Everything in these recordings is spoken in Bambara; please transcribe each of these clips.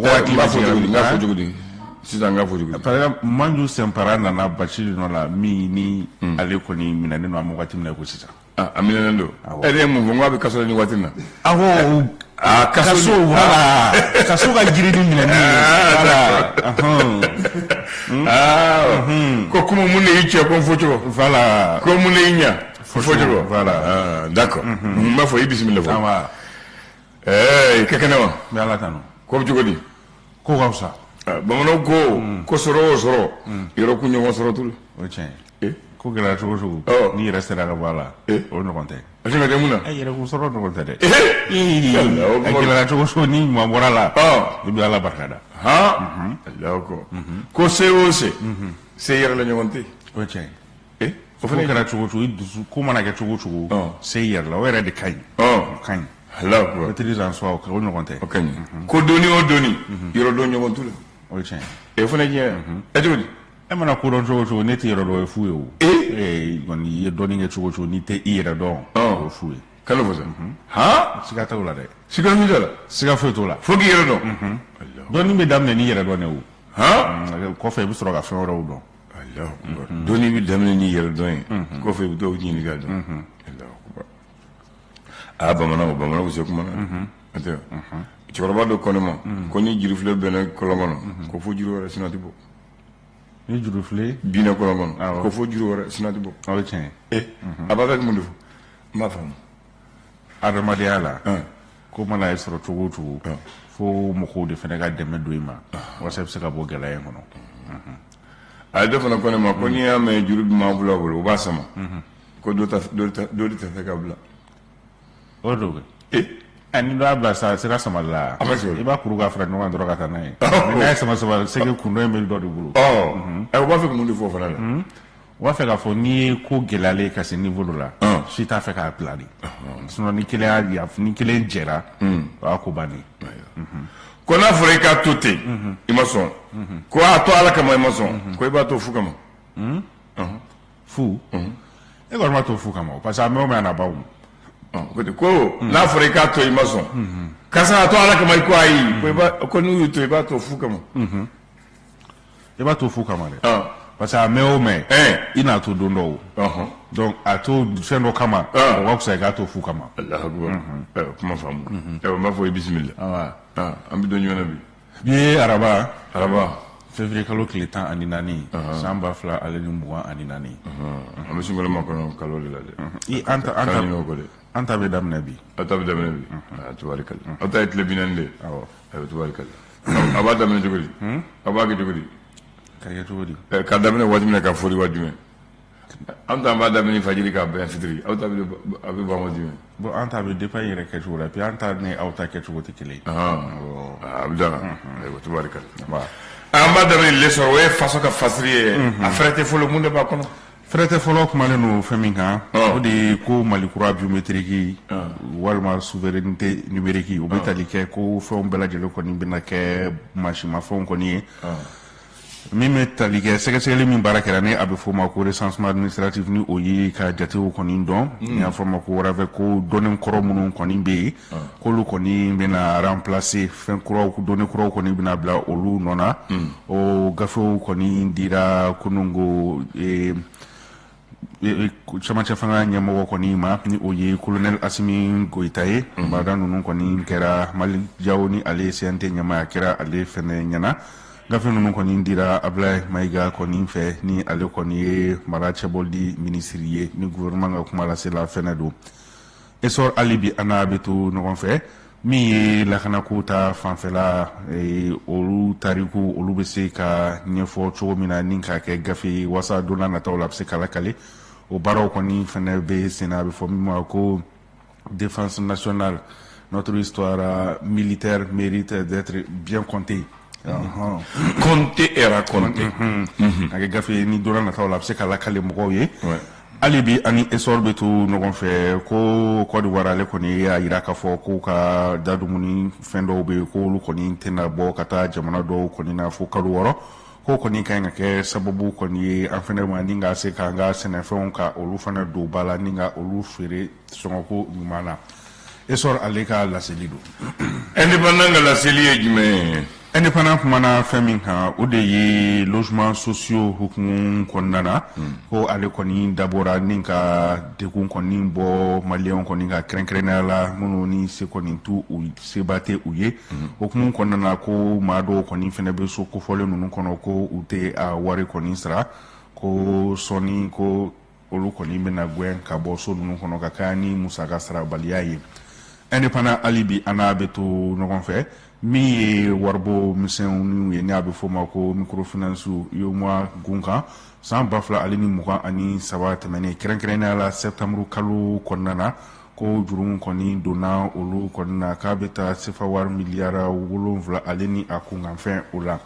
Mɔgɔ hakili b'a fɔ cogo di? N k'a fɔ cogo di sisan? N k'a fɔ cogo di? Par exemple, Manju Sɛnpara nana Bacili nɔ la min ni ale kɔni minɛnen don an bɛ waati min na i ko sisan. Ah, a minɛnen don. E de ye mun fɔ n ko a bɛ kaso la nin waati in na? Awɔ. Ah, kaso, voilà, kaso ka girin ni minɛni ye, voilà. Ah, ko kuma mun de y'i cɛ ko n fɔ cogo. Voilà. Ko mun de y'i ɲa fɔ cogo. Voilà. Ah, d'accord, n b'a fɔ i bisimila fɔlɔ. Awa. Ɛɛ, i ka kɛnɛ wa? N bɛ Ala tanu. Ko bɛ cogo di? Ko ka fisa. Ah, bamananw ko sɔrɔ o sɔrɔ, yɔrɔ kun ɲɔgɔn sɔrɔ t'u la. O ye tiɲɛ ye. Ko gɛlɛya cogo cogo, n'i yɛrɛ sera ka bɔ a la, o ɲɔgɔn tɛ. A tɛ ka mun na? E yɛrɛ kun sɔrɔ ɲɔgɔn tɛ dɛ. A gɛlɛya cogo cogo, ni ɲuman bɔra la, i bɛ Ala barika da. Han, Alahu akbar. Ko se o se, se yɛrɛ la ɲɔgɔn tɛ. O ye tiɲɛ ye. O fana kɛra cogo cogo, i dusu ko mana kɛ cogo cogo, se i yɛrɛ la, o yɛrɛ de ka ɲi. O ka ɲi. Alahu akbar. Maîtrise en soi, o ɲɔgɔn tɛ. O ka ɲi. Ko doni o doni, yɔrɔ dɔn ɲɔgɔn t'u la. O ye tiɲɛ ye. O fana ye tiɲɛ ye. Cogo di? E mana ko dɔn cogo cogo, ne tɛ yɔrɔ dɔn, o ye fu ye o. Ee, kɔni i ye dɔnni kɛ cogo cogo, n'i tɛ i yɛrɛ dɔn, o ye fu ye. Kalo fɔ sa. Han? Siga t'o la dɛ. Siga foyi t'a la. Siga foyi t'o la. Fo k'i yɛrɛ dɔn. Dɔnni bɛ daminɛ n'i yɛrɛ dɔn de o. Han? Kɔfɛ i bɛ sɔrɔ ka fɛn wɛrɛw dɔn. Alahu akbar. Dɔnni bɛ daminɛ n'i yɛrɛ dɔn ye. Kɔfɛ i bɛ dɔw ɲini k'a dɔn. Alahu akbar. Aa, bamananw bɛ se kuma na. Tɛ cɛkɔrɔba dɔ ko ne ma ko ni jurufilen binna kɔlɔn kɔnɔ, ko fo juru wɛrɛ, sinon a tɛ bɔ. Ni jurufilen binna kɔlɔn kɔnɔ, ko fo juru wɛrɛ, sinon a tɛ bɔ. O ye tiɲɛ ye. A b'a fɛ mun de fɔ? N b'a faamu. Adamadenya la, ko mana e sɔrɔ cogo o cogo, fo mɔgɔw de fana ka dɛmɛ don i ma walasa i bɛ se ka bɔ gɛlɛya in kɔnɔ. A ye dɔ fana ko ne ma ko n'i y'a mɛn juru bɛ maa fila bolo, u b'a sama, ko dɔ tɛ fɛ ka bila. O don kɛ. Ni dɔ y'a bila sa, a sera samali la, i b'a kuru k'a fara ɲɔgɔn kan dɔrɔn ka taa n'a ye. N'a ye sama sama, c'est que kun dɔ in bɛ dɔ de bolo. Ɔ, u b'a fɛ ka mun de fɔ o fana la? U b'a fɛ k'a fɔ n'i ye ko gɛlɛyalen ka se niveau dɔ la, si t'a fɛ k'a bila de. Sinon ni kelen y'a, ni kelen jɛra, o y'a ko bannen. Ko n'a fɔra i k'a to ten, i ma sɔn, ko a to Ala kama, i ma sɔn, ko i b'a to fu kama. Fu? E kɔni b'a to fu kama, parce que a mɛn o mɛn, a na ban. Ko n'a fɔra i k'a to, i ma sɔn, karisa, a to Ala kama, i ko ayi, ko i b'a, ko n'u y'u to, i b'a to fu kama. I b'a to fu kama dɛ, parce que a mɛn o mɛn, i n'a to don dɔw. Donc a to fɛn dɔ kama, o ka fisa i k'a to fu kama. Alahu akbar, kuma faamu. N b'a fɔ i bisimila. An bɛ don jumɛn na bi? Bi ye araba. Araba. Février kalo tile 14, san 2024. An bɛ sunkalo makɔnɔ kalo de la dɛ. An ta, an ta, an ta bɛ daminɛ bi. Aw ta bɛ daminɛ bi. Tubarikala, aw ta ye tile 40 de ye. Awɔ. Ayiwa, tubarikala. A b'a daminɛ cogo di? A b'a kɛ cogo di? Ka kɛ cogo di? Ka daminɛ waati min na, ka fori waati jumɛn? An ta b'a daminɛ fajiri ka bɛn fitiri, aw ta a bɛ ban waati jumɛn? Bon, an ta bɛ dépend i yɛrɛ kɛcogo la, puis an ta ni aw ta kɛcogo tɛ kelen ye. A bɛ daga. Ayiwa, tubarikala. An b'a daminɛ L'Essor, o ye faso ka fasiri ye. A fɛrɛ tɛ fɔlɔ, mun de b'a kɔnɔ? Fɛrɛ tɛ fɔlɔ kumalen don fɛn min kan, o de ye ko Mali kura biométrique walima souveraineté numérique. O bɛ tali kɛ ko fɛnw bɛɛ lajɛlen kɔni bɛna kɛ mansinmafɛnw kɔni ye. Min bɛ tali kɛ sɛgɛsɛgɛli min baara kɛra, ni a bɛ f'o ma ko recensement administratif, ni o ye ka jatew kɔni dɔn, ni y'a fɔ ma ko warafɛ ko dɔnni kɔrɔ minnu kɔni bɛ yen, k'olu kɔni bɛna remplacer fɛn kuraw, dɔnni kuraw kɔni bɛna bila olu nɔ na. O gafew kɔni dira kunungo cɛmancɛ fanga ɲɛmɔgɔ kɔni ma, ni o ye colonel Asimi Goyita ye. Baara ninnu kɔni kɛra Mali Jawo, ni ale ye CNT ɲɛmaa, kɛra ale fɛnɛ ɲɛna. Gafe ninnu kɔni dira Ablaye Mayiga kɔni fɛ, ni ale kɔni ye mara cɛbɔli minisiri ye, ni gouvernement ka kuma lasela fɛnɛ don. Essor, hali bi an n'a bɛ to ɲɔgɔn fɛ. Min ye lakanako ta fanfɛla, olu tariku, olu bɛ se ka ɲɛfɔ cogo min na ni k'a kɛ gafe ye walasa don n'a nataw la a bɛ se ka lakale, o baaraw kɔni fɛnɛ bɛ sen na. A bɛ fɔ min ma ko Défense nationale, notre histoire militaire mérite d'être bien contée. Conter et raconter. A kɛ gafe ni don n'a nataw la a bɛ se ka lakale mɔgɔw ye. Hali bi ani Essor bɛ to ɲɔgɔn fɛ. Ko Côte d'Ivoire, ale kɔni y'a jira k'a fɔ ko ka da dumuni fɛn dɔw bɛ yen, ko olu kɔni tɛna bɔ ka taa jamana dɔw kɔni na fo kalo 6. Ko kɔni ka ɲi ka kɛ sababu kɔni ye an fɛnɛ ma ni ka se k'an ka sɛnɛfɛnw ka olu fana don ba la ni ka olu feere sɔngɔko ɲuman na. Essor ale ka laseli don. Indépendant ka laseli ye jumɛn ye? Indépendant kumana fɛn min kan, o de ye logement sociaux hukumu kɔnɔna na, ko ale kɔni dabɔra ni ka degun kɔni bɔ maliyɛnw kɔni ka, kɛrɛnkɛrɛnnenya la minnu ni se kɔni t'u u, seba tɛ u ye. Hukumu kɔnɔna na, ko maa dɔw kɔni fɛnɛ bɛ so kofɔlen ninnu kɔnɔ, ko u tɛ a wari kɔni sara, ko sɔɔni ko olu kɔni bɛna gɛn ka bɔ so ninnu kɔnɔ ka kɛɲɛ ni musaka sarabaliya ye. Indépendant, hali bi an n'a bɛ to ɲɔgɔn fɛ. Min ye waribɔ misɛnninw ye, n'a bɛ f'o ma ko microfinance, UEMOA gun kan, san 2023 tɛmɛnen, kɛrɛnkɛrɛnnenya la septembre kalo kɔnɔna na, ko juru kɔni donna olu kɔni na k'a bɛ taa sefa wari miliyari 7 ale ni a kunkanfɛn o la.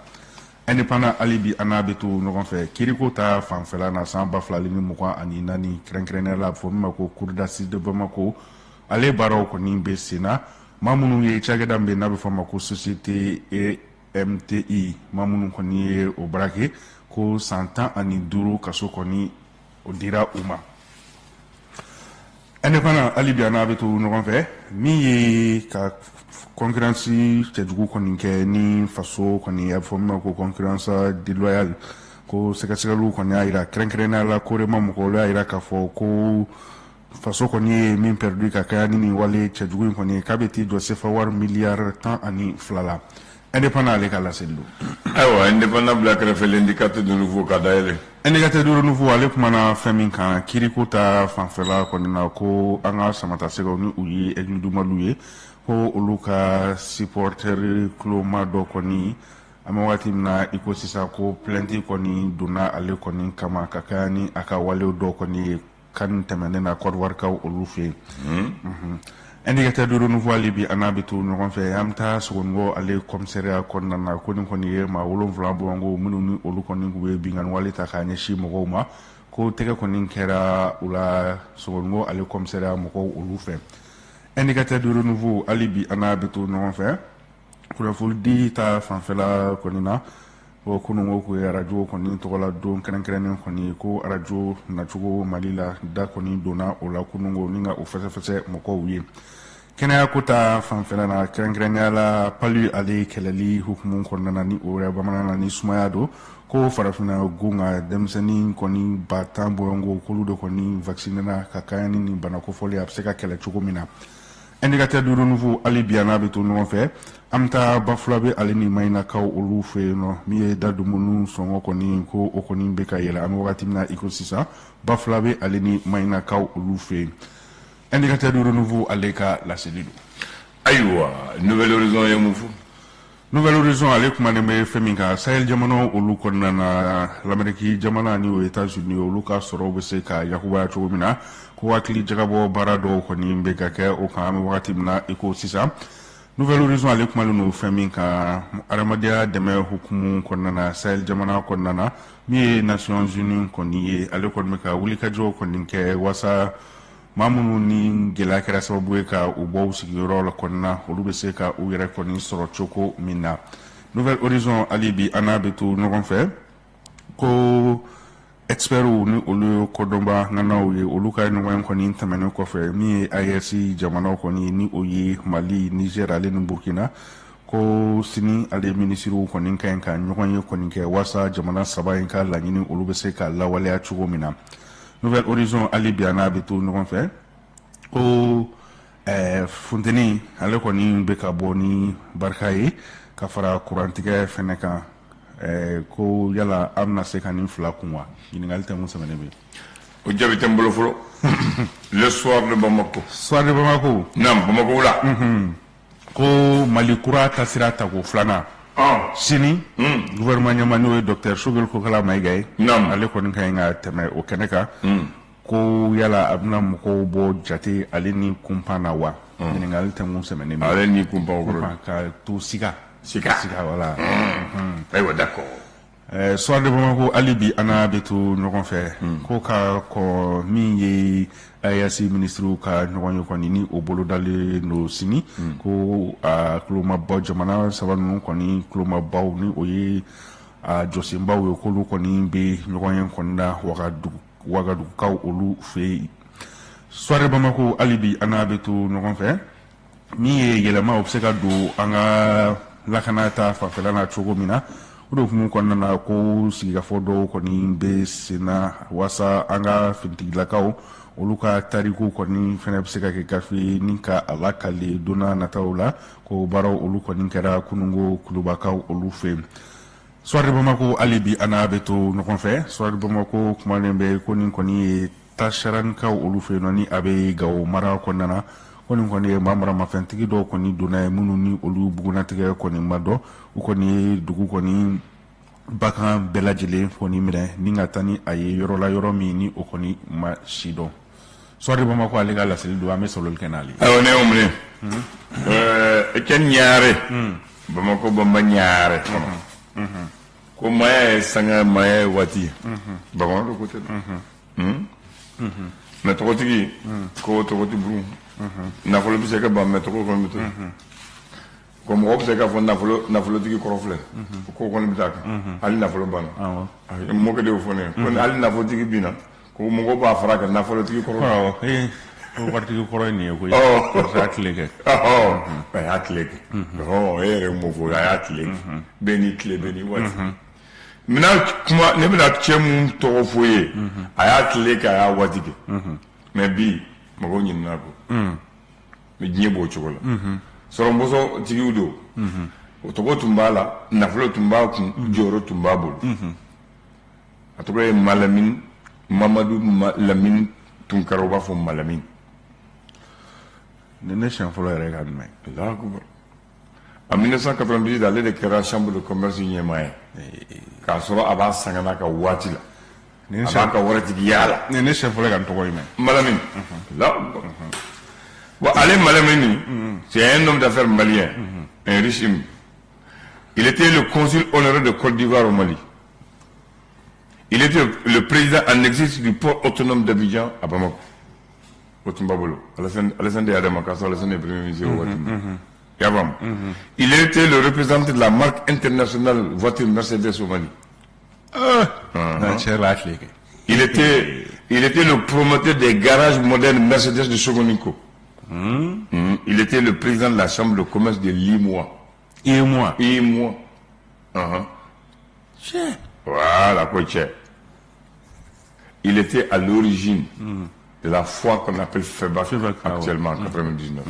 Indépendant, hali bi an n'a bɛ to ɲɔgɔn fɛ. Kiriko ta fanfɛla na, san 2024, kɛrɛnkɛrɛnnenya la a bɛ fɔ min ma ko cour d'assises de Bamako, ale baaraw kɔni bɛ sen na. Maa minnu ye cakɛda min bɛ yen n'a bɛ fɔ a ma ko société EMTI, maa minnu kɔni ye o baara kɛ, ko san 15 kaso kɔni o dira u ma. Indépendant, hali bi an n'a bɛ to ɲɔgɔn fɛ. Min ye ka concurrence cɛjugu kɔni kɛ ni faso kɔni, a bɛ fɔ min ma ko concurrence déloyale, ko sɛgɛsɛgɛliw kɔni y'a jira, kɛrɛnkɛrɛnnenya la Korema mɔgɔw y'a jira k'a fɔ ko faso kɔni ye min perdu ka kɛɲɛ ni nin wale cɛjugu in kɔni ye, k'a bɛ t'i jɔ sefa wari miliyari 12 la. Indépendant ale ka laseli don. Ayiwa, Indépendant bila kɛrɛfɛ, L'Indicateur du Renouveau ka dayɛlɛ. Indicateur du Renouveau, ale kumana fɛn min kan, kiriko ta fanfɛla kɔni na, ko an ka samatasɛgɛw ni u ye Aigle du Mali ye, ko olu ka supporter kuloma dɔ kɔni, an bɛ waati min na i ko sisan, ko plainte kɔni donna ale kɔni kama ka kɛɲɛ ni a ka walew dɔw kɔni ye kan tɛmɛnen na Côte d'Ivoire olu fɛ yen. Indicateur du Renouveau, hali bi an n'a bɛ to ɲɔgɔn fɛ. An bɛ taa Sogonikɔ ale commissariat kɔnɔna na, ko nin kɔni ye maa 7 bɔɲɔgɔnko minnu ni olu kɔni tun bɛ binkanni wale ta k'a ɲɛsin mɔgɔw ma, ko tɛgɛ kɔni kɛra u la Sogonikɔ ale commissariat mɔgɔw olu fɛ. Indicateur du Renouveau, hali bi an n'a bɛ to ɲɔgɔn fɛ. Kunnafonidi ta fanfɛla kɔni na, o kununko ko ye arajo kɔni tɔgɔla don kɛrɛnkɛrɛnnen kɔni, ko arajo nacogo Mali la, da kɔni donna o la kununko ni ka o fɛsɛfɛsɛ mɔgɔw ye. Kɛnɛya ko ta fanfɛla na, kɛrɛnkɛrɛnnenya la palu ale kɛlɛli hukumu kɔnɔna na, ni o yɛrɛ bamanan na ni sumaya don, ko farafinna gun ka denmisɛnnin kɔni 10,000 bɔɲɔgɔnko, k'olu de kɔni vaccinera ka kɛɲɛ ni nin bana kofɔlen a bɛ se ka kɛlɛ cogo min na. Indicateur du Renouveau, hali bi an n'a bɛ to ɲɔgɔn fɛ. An bɛ taa Bafulabe ale ni Mayinakaw olu fɛ yen nɔ. Min ye da dumuni sɔngɔ kɔni, ko o kɔni bɛ ka yɛlɛ an bɛ wagati min na i ko sisan, Bafulabe ale ni Mayinakaw olu fɛ yen. Indicateur du Renouveau ale ka laseli don. Ayiwa, Nouvel Horizon ye mun fɔ? Nouvel Horizon ale kumanen bɛ fɛn min kan, Sahel jamanaw olu kɔnɔna na, l'Amérique jamana ni o États-Unis olu ka sɔrɔw bɛ se ka yakubaya cogo min na, ko hakili jagabɔ baara dɔw kɔni bɛ ka kɛ o kan an bɛ wagati min na i ko sisan. Nouvel Horizon ale kumalen don fɛn min kan, adamadenya dɛmɛ hukumu kɔnɔna na Sahel jamana kɔnɔna na, min ye Nations Unies kɔni ye, ale kɔni bɛ ka wulikajɔ kɔni kɛ waasa maa minnu ni gɛlɛya kɛra sababu ye ka u bɔ u sigiyɔrɔ la kɔnɔna, olu bɛ se ka u yɛrɛ kɔni sɔrɔ cogo min na. Nouvel Horizon, hali bi an n'a bɛ to ɲɔgɔn fɛ, ko experts ni olu ye kodɔnba ŋanaw ye, olu ka ɲɔgɔn kɔni tɛmɛnen kɔfɛ, min ye AES jamanaw kɔni ni o ye Mali, Niger ale ni Burkina, ko sini ale minisiriw kɔni ka ɲi ka ɲɔgɔn ye kɔni kɛ waasa jamana saba in ka laɲini olu bɛ se ka lawaleya cogo min na. Nouvel Horizon, hali bi an n'a bɛ to ɲɔgɔn fɛ, ko funteni ale kɔni bɛ ka bɔ ni barika ye ka fara kurantigɛ fɛnɛ kan, ko yala an bɛna se ka nin fila kun wa? Ɲininkali tɛ mun sɛbɛnnen bɛ. O jaabi tɛ n bolo fɔlɔ. Le Soir de Bamako. Soir de Bamako. Naam, Bamako wula. Ko Mali kura tasira tako filanan sini, gouvernement ɲɛmaa n'o ye docteur Choguel Kokala Mayiga ye, ale kɔni ka ɲi ka tɛmɛ o kɛnɛ kan, ko yala a bɛna mɔgɔw bɔ jate ale ni kunpan na wa? Ɲininkali tɛ mun sɛmɛnen bɛ. Ale ni kunpan kɔrɔ. Ka to siga. Siga. Siga, voilà. Ayiwa, d'accord. Soir de Bamako, hali bi an n'a bɛ to ɲɔgɔn fɛ, ko ka kɔ min ye AES ministres ka ɲɔgɔn ye kɔni ni o bolodalen don sini, ko a kulomabaw jamana saba ninnu kɔni kulomabaw ni o ye a jɔsenbaw ye, k'olu kɔni bɛ ɲɔgɔn ye kɔni na Wagadugukaw olu fɛ yen. Soir de Bamako, hali bi an n'a bɛ to ɲɔgɔn fɛ. Min ye yɛlɛma o bɛ se ka don an ka Lakana ta fanfɛla na cogo min na, o de hukumu kɔnɔna na, ko sigikafɔ dɔw kɔni bɛ sen na walasa an ka finitigilakaw olu ka tariku kɔni fɛnɛ bɛ se ka kɛ gafe ni ka a lakale don nataw la. Ko baaraw olu kɔni kɛra kununko Kulubakaw olu fɛ yen. Soir de Bamako, hali bi an n'a bɛ to ɲɔgɔn fɛ. Soir de Bamako kumalen bɛ ko nin kɔni ye Tasarankaw olu fɛ yen nɔ, ni a bɛ Gawo mara kɔnɔna na. Ko nin kɔni ye maa maramafɛntigi dɔw kɔni donna ye, minnu ni olu bugunnatigɛ kɔni ma dɔn. U kɔni ye dugu kɔni bagan bɛɛ lajɛlen kɔni minɛ ni ka taa ni a ye yɔrɔ la, yɔrɔ min ni o kɔni ma si dɔn. Soir de Bamako, ale ka laseli don, an bɛ sɔrɔli kɛ n'ale. Ayiwa, ne y'o minɛ Etienne Ɲare, Bamakɔ Banba Ɲare kɔnɔ, ko maaya ye sanga, maaya ye waati ye. Bamanan dɔ ko tɛ, mais tɔgɔtigi ko tɔgɔ tɛ burun. Nafolo bɛ se ka ban, mais tɔgɔ kɔni bɛ to. Ko mɔgɔ bɛ se k'a fɔ nafolotigi kɔrɔ filɛ, ko kɔni bɛ taa kan hali nafolo banna. Mɔkɛ de y'o fɔ ne ye, ko hali nafolotigi binna, ko mɔgɔw b'a fara kan nafolotigi kɔrɔ. Waritigi kɔrɔ ye nin ye koyi, karisa y'a tile kɛ. A y'a tile kɛ, e yɛrɛ m'o fɔ, a y'a tile kɛ. Bɛɛ ni tile, bɛɛ ni waati. Bɛna kuma, ne bɛna cɛ mun tɔgɔ fɔ ye, a y'a tile kɛ, a y'a waati kɛ, mais bi mɔgɔw ɲinɛna kɔ. Mais diɲɛ b'o cogo la. Sɔrɔbɔsɔ tigiw don, o tɔgɔ tun b'a la, nafolo tun b'a kun, jɔyɔrɔ tun b'a bolo. A tɔgɔ ye Malamine Mamadu Lamine Tunkara, u b'a fɔ Malamine. Ni ne siɲɛ fɔlɔ yɛrɛ ka mɛn. Allahu akbar. En 1998, ale de kɛra chambre de commerce ɲɛmaa ye, k'a sɔrɔ a b'a sangana ka waati la, a b'a ka waritigiya la. Ni ne siɲɛ fɔlɔ ka n tɔgɔ in mɛn. Malamine. Allahu akbar. Bon, ale Malamine, c'est un homme d'affaires malien, un richissime. Il était le consul honoraire de Côte d'Ivoire au Mali. Il était le président en exercice du port autonome d'Abidjan à Bamako. O tun b'a bolo. Alassane de Adama, k'a sɔrɔ Alassane est premier ministre o waati. I y'a faamu. Il était le représentant de la marque internationale voiture Mercedes au Mali. Na cɛ la, a tile kɛ. Il était le promoteur des garages modernes Mercedes de Sogoniko. Il était le président de la chambre de commerce de l'UEMOA. UEMOA. UEMOA. Cɛ. Voilà, ko cɛ. Il était à l'origine de la foire qu'on appelle FEBAC, FEBAC, ah ouais. actuellement en 99.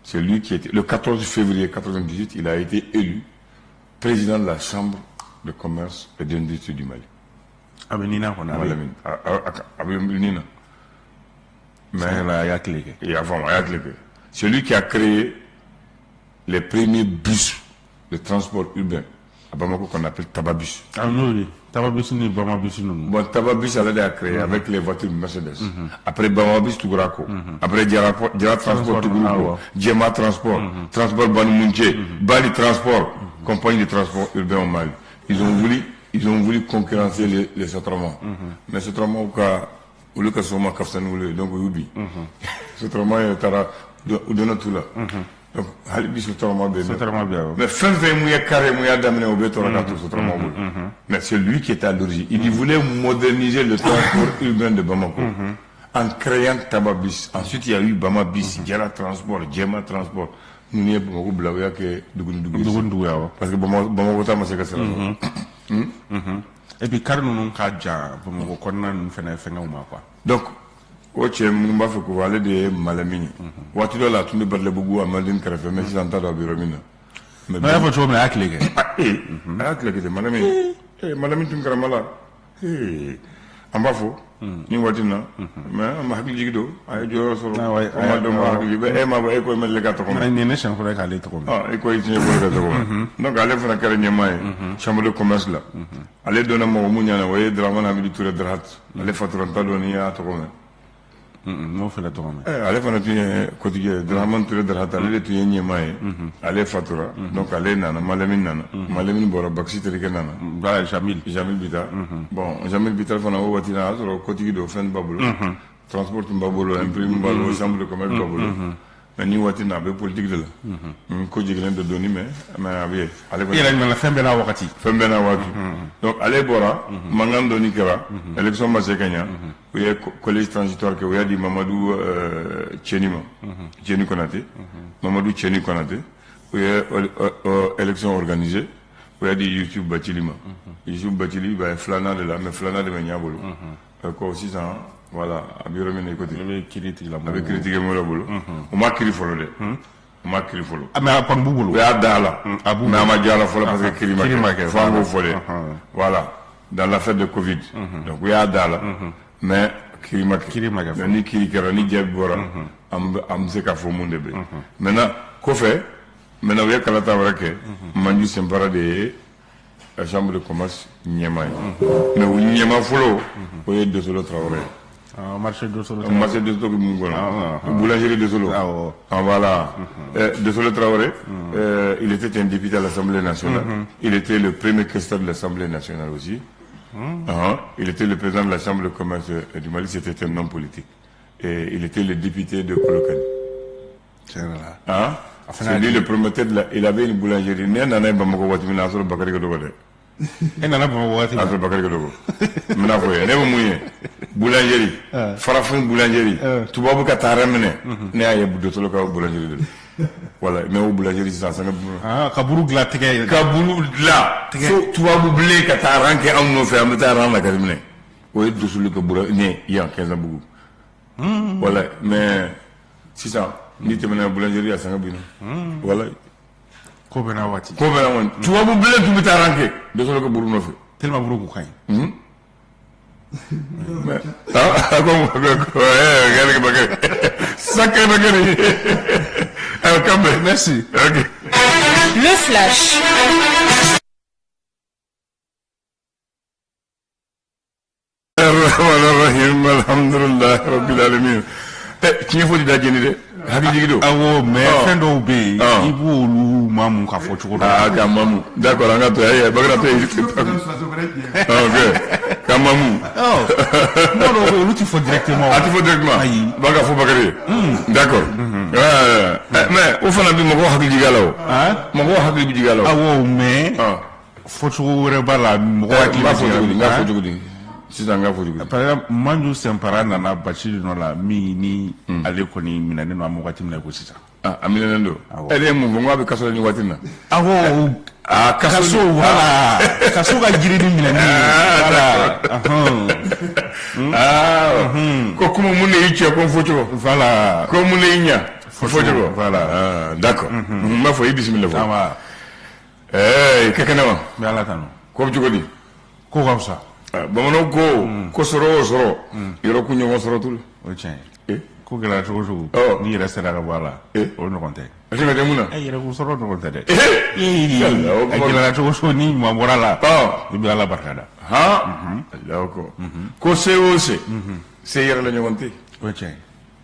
C'est lui qui était, le 14 février 98, il a été élu président de la Chambre de commerce et d'industrie du Mali. A bɛ nina kɔni, a bɛ Malamine. A bɛ nin na. Mais a y'a tile kɛ. Il y a vraiment, a y'a tile kɛ. C'est lui qui a créé les premiers bus de transport urbain à Bamako qu'on appelle Tababus. Ah, n'o ye Tababus ni Bamabus ninnu. Bon, Tababus, ale de y'a créé avec les voitures Mercedes. Après, Bamabus tugura kɔ. Après, Jara, Jara Transport Transport, tugura ah kɔ. ouais. Jema Transport, Transport Banu Bali Transport, compagnie de transport urbain au Mali. Ils ont voulu concurrencer les Sotrama. Mais Sotrama, ka, olu ka soma ka fisa n'olu ye, donc u y'u bin. Sotrama yɛrɛ taara u donna tu la. Donc hali bi Sotrama bɛ yen. Sotrama bɛ yen, awɔ. Mais fɛn fɛn mun ye carré mun y'a daminɛ, o bɛ tɔrɔ ka to Sotrama bolo. Mais c'est lui qui était à l'origine. Il voulait moderniser le transport urbain de Bamako en créant Tababus. Ensuite, il y a eu Bamabus, Jara Transport, Jema Transport. Ninnu ye Bamako bila, u y'a kɛ dugu ni dugu ye. Dugu ni dugu, awɔ. Parce que Bamako ta ma se ka sira sɔrɔ. Et puis car ninnu ka jan Bamakɔ kɔnɔna ninnu fɛnɛ fɛngɛw ma quoi. Donc o cɛ minnu b'a fɛ k'o fɔ, ale de ye Malamine ye. Waati dɔ la, a tun bɛ Badalabugu a Maliden kɛrɛfɛ, mais sisan n t'a dɔn a bɛ yɔrɔ min na. Mais N'a y'a fɔ cogo min na, a y'a tile kɛ. Ah, a y'a tile kɛ ten, Malamine. Malamine tun karama la. An b'a fɔ nin waati in na, mais an ma hakili jigi don, a ye jɔyɔrɔ sɔrɔ. Ah, ouais, O ma dɔn, ma hakili jigi e ma fɔ e ko e ma deli ka tɔgɔ mɛn. Nin ye ne siɲɛ fɔlɔ ye k'ale tɔgɔ mɛn. Ah, e ko i tiɲɛ fɔlɔ ka tɔgɔ mɛn. Donc ale fana kɛra ɲɛmaa ye chambre de commerce la. Ale donna mɔgɔ mun ɲɛna, o ye Dramane Hamidou Touré Drahat. Ale fatura, n t'a dɔn n'i y'a tɔgɔ mɛn. N m'o fɛnɛ tɔgɔ mɛn. Ale fana tun ye kotigi ye, Dramane Touré Drahat, ale de tun ye ɲɛmaa ye. Ale fatura, donc ale nana, Malamine nana. Malamine bɔra, Bakisi terikɛ nana. Voilà, Jamil. Jamil Bita. Bon, Jamil Bita fana, o waati la, a y'a sɔrɔ kotigi don, fɛn b'a bolo. Transport tun b'a bolo, imprime b'a bolo, chambre de commerce b'a bolo. Mais ni waati na, a bɛ politique de la. Ko jiginnen don dɔɔni, mais a bɛ yen. Ale I yɛrɛ ɲuman, fɛn bɛɛ n'a wagati. Fɛn bɛɛ n'a waati. Donc ale bɔra, mankan dɔɔni kɛra, élection ma se ka ɲa. U ye collège transitoire kɛ, u y'a di Mamadu Tieni ma. Tieni Konate. Mamadu Tieni Konate. U ye élection organisée, u y'a di Youssouf Bathily ma. Youssouf Bathily b'a ye filanan de la, mais filanan de ma ɲɛ a bolo. Ko sisan, voilà, a bɛ yɔrɔ min na i ko ten. Ale bɛ kiiri tigilamɔgɔw A bɛ kiiri tigɛmɔgɔw bolo. U ma kiiri fɔlɔ dɛ, u ma kiiri fɔlɔ. Ah, mais a kɔni b'u bolo. U y'a da a la, a b'u mais a ma diya a la fɔlɔ parce que kiiri Kiiri ma ma kɛ, kɛ. Fo an k'o fɔ dɛ. Voilà, dans l'affaire de Covid. Donc u y'a da a la, mais kiiri ma kɛ. Kiiri ma kɛ fɔlɔ. Mais ni kiiri kɛra, ni jaabi bɔra, an bɛ se k'a fɔ mun de bɛ yen. Maintenant kɔfɛ, maintenant u ye kalata wɛrɛ kɛ. Manju Sɛnpara de ye la chambre de commerce ɲɛmaa ye. Mais o ɲɛmaa fɔlɔ, o ye Dosolo Traoré ye. Ah, marché Dosolo. Marché Dosolo bɛ mun kɔnɔ? Ah, Boulangerie Dosolo. Awɔ. Ah, voilà. Dosolo Traoré, il était un député à l'Assemblée nationale. Il était le premier questeur de l'Assemblée nationale aussi. Ah, il était le président de la Chambre de commerce du Mali, c'était un homme politique. Et il était le député de Kolokani. Tiɲɛ yɛrɛ la. Hein? fana C'est lui le promoteur de la... Il avait une boulangerie. Ne nana ye Bamakɔ waati min na, a sɔrɔ Bakari ka dɔgɔ dɛ. E nana Bamakɔ waati A min sɔrɔ Bakari ka dɔgɔ. N bɛna fɔ ye. Ne bɛ mun ye? Boulangerie. Farafin boulangerie. Tubabu ka taa minɛ. Ne y'a ye Dosolo ka boulangerie de la. Voilà. Mais o boulangerie sisan sanga Ah, ka buru dilan tɛgɛ ye. Ka buru dilan. Fo tubabu bilen ka taa rang kɛ anw nɔfɛ, an bɛ taa rang la ka minɛ. O ye Dosolo ka boulangerie ne yan Kɛnzanbugu. Voilà. Mais sisan n'i tɛmɛna boulangerie a sanga binna. Voilà. Ko bɛɛ n'a waati. Ko bɛɛ n'a waati. Tubabu bilen tun bɛ taa rang kɛ Dosolo ka buru nɔfɛ. Tellement buru kun ka ɲi. Mais, ah, ko, eh, Bakari, sacré Bakari. Alors, quand même. Merci. Ok. Le flash. الرحمن الرحيم الحمد لله رب العالمين. Eh, tiɲɛ fɔ di da jeni dɛ, hakili jigi don. Awɔ, mais Ah. fɛn dɔw bɛ yen, Ah. i b'olu mamu ka fɔ cogo dɔ la. Ah, ka mamu, d'accord, an ka to ayi Bakari to yen. Ok, ka mamu. Kuma dɔw bɛ yen, olu ti fɔ directement. A ti fɔ directement. Ayi. Ba ka fɔ Bakari ye. D'accord. Ouais, eh, mais o fana bi mɔgɔw hakili jigin a la o. Ah? Mɔgɔw hakili bɛ jigin a la o. Awɔ, mais Ah. fɔcogo wɛrɛ b'a la, mɔgɔ Eh, hakili n b'a bɛ fɔ jigin a cogo di? N b'a la. fɔ cogo di sisan? N k'a fɔ cogo di? Par exemple, Manju Sɛnpara nana Bacili nɔ la min ni ale kɔni minɛnen don an bɛ waati min na i ko sisan. Ah, a minɛnen don. Awɔ. E de ye mun fɔ n ko a bɛ kaso la nin waati in na? Awɔ. Ah, kaso. Kaso, voilà. Kaso ka girin ni minɛni ye. Voilà. Ahan. Ah, ko kuma mun de y'i cɛ ko n fɔ cogo? Voilà. Ko mun de y'i ɲa? Fɔ cogo. Voilà. Ah, d'accord. N b'a fɔ i bisimila fɔlɔ. Awa. Eh, ka kɛnɛ ma? N bɛ Ala tanu. Ko bɛ cogo di? Ko ka fisa. Ah, bamananw ko sɔrɔ o sɔrɔ, yɔrɔ kun ɲɔgɔn sɔrɔ t'u la. O ye tiɲɛ ye. Eh? Ko gɛlɛya cogo o cogo. Ɔ. N'i yɛrɛ sera ka bɔ a la. Eh. O ɲɔgɔn tɛ. A tɛ ka kɛ mun na? E yɛrɛ ko sɔrɔ ɲɔgɔn tɛ dɛ. Eh! Yala, o A kuma- gɛlɛyara cogo o cogo, ni ɲuman bɔra a la. Ɔ. I bɛ Ala barika da. Han, Alahu akbar. Ko se o se, se yɛrɛ la ɲɔgɔn tɛ yen. O ye tiɲɛ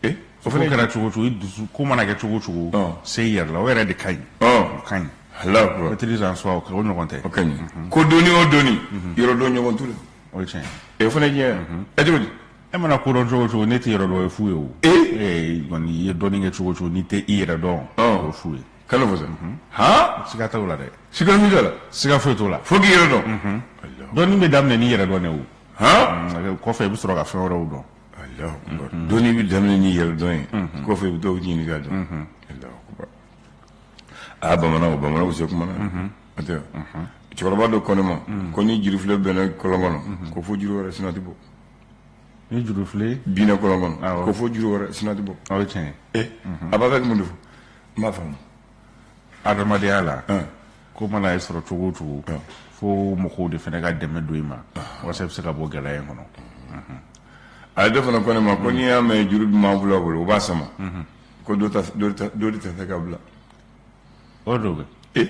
ye. Eh, o Ko fana ye kɛra cogo o cogo, i dusu ko mana kɛ cogo o cogo. Ɔ. Se i yɛrɛ la, o yɛrɛ de ka ɲi. Ɔ. O ka ɲi. Alahu akbar. Maîtrise en soi, o ɲɔgɔn tɛ. O ka ɲi. Ko doni o doni, yɔrɔ dɔn ɲɔgɔn t'u la. O ye tiɲɛ ye. Eh, o fana ye tiɲɛ ye. Ɛ, cogo di? E mana ko dɔn cogo o cogo, ne tɛ yɔrɔ dɔn, o ye fu ye o. Eh? Ee, kɔni i ye dɔnni kɛ cogo o cogo, n'i tɛ i yɛrɛ dɔn, Ɔ. o ye fu ye. Kana fɔ sa. Han? Siga t'o la dɛ. Siga foyi t'a la. Siga foyi t'o la. Fo k'i yɛrɛ dɔn. Dɔnni bɛ daminɛ n'i yɛrɛ dɔn de o. Han? Kɔfɛ i bɛ sɔrɔ ka fɛn wɛrɛw dɔn. Alahu akbar. Dɔnni bɛ daminɛ n'i yɛrɛ dɔn ye. Kɔfɛ i bɛ dɔw ɲini k'a dɔn. Alahu akbar. Aa, bamananw bɛ se kuma na. O tɛ wa? Cɛkɔrɔba dɔ ko ne ma ko ni jurufilen bɛnna kɔlɔn kɔnɔ, ko fo juru wɛrɛ, sinon a tɛ bɔ. Ni jurufilen Binna kɔlɔn kɔnɔ, Awɔ. ko fo juru wɛrɛ, sinon a tɛ bɔ. O ye tiɲɛ ye. Eh, a b'a fɛ ka mun de fɔ? N b'a faamu. Adamadenya la, Ɛn. ko mana e sɔrɔ cogo o cogo, fo mɔgɔw de fana ka dɛmɛ don i ma walasa i bɛ se ka bɔ gɛlɛya in kɔnɔ. A ye dɔ fana ko ne ma ko n'i y'a mɛn juru bɛ maa fila bolo, u b'a sama. Ko dɔ ta dɔ de tɛ fɛ ka bila. O don kɛ. Eh,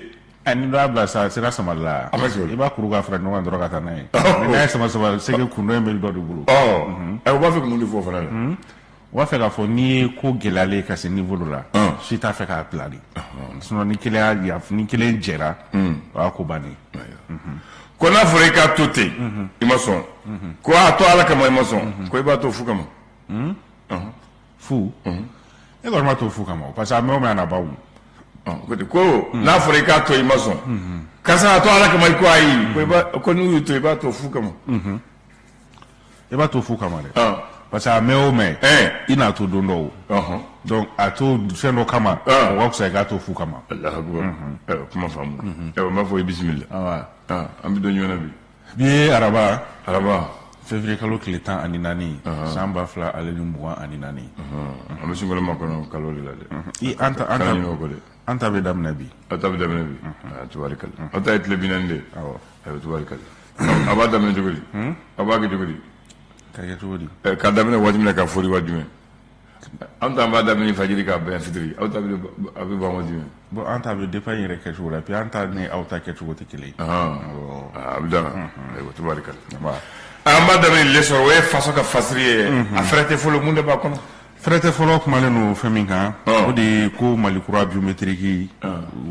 Ni dɔ y'a bila sa, a sera samali la. A ma se o la. I b'a kuru k'a fara ɲɔgɔn kan dɔrɔn ka taa n'a ye. Mais n'a ye sama sama, c'est que kun dɔ in bɛ dɔ de bolo. Ɔ, ɛ, u b'a fɛ ka mun de fɔ o fana la? U b'a fɛ k'a fɔ n'i ye ko gɛlɛyalen ka se niveau dɔ la, si t'a fɛ k'a bila de. Sinon ni kelen y'a ni kelen jɛra, o y'a ko bannen. Ko n'a fɔra i k'a to ten, i ma sɔn. Ko a to Ala kama, i ma sɔn. Ko i b'a to fu kama. Fu. E kɔni b'a to fu kama o, parce que a mɛn o mɛn a na ban o. Ɔ, ko ten ko n'a fɔra i k'a to, i ma sɔn. Karisa, a to Ala kama, i ko ayi. Ko i b'a ko n'u y'u to, i b'a to fu kama. I b'a to fu kama dɛ. Parce que a mɛn o mɛn, i n'a to don dɔw. Donc a to fɛn dɔ kama, o ka fisa i k'a to fu kama. Alahu akubar. Kuma faamu. N b'a fɔ i bisimila. An bɛ don jumɛn na bi? Bi ye araba. Araba. Février kalo tile 14, san 2024. An bɛ sunkalo makɔnɔ kalo de la dɛ. I an ta an ta an ta bɛ daminɛ bi. Aw ta bɛ daminɛ bi. Tubarikala. Aw ta ye tile 40 de ye. Awɔ. Ayiwa, tubarikala. A b'a daminɛ cogo di? A b'a kɛ cogo di? Ka kɛ cogo di? K'a daminɛ waati min na ka fori waati jumɛn? An ta b'a daminɛ fajiri k'a bɛn fitiri, aw ta a bɛ ban waati jumɛn? Bon, an ta bɛ dépend yɛrɛ kɛcogo la, puis an ta ni aw ta kɛcogo tɛ kelen ye. A bɛ dan. Ayiwa, tubarikala. An b'a daminɛ L'Essor, o ye faso ka fasiri ye. A fɛrɛ tɛ fɔlɔ, mun de b'a kɔnɔ? Fɛrɛ tɛ fɔlɔ kumalen don fɛn min kan, o de ye ko Mali kura biométrique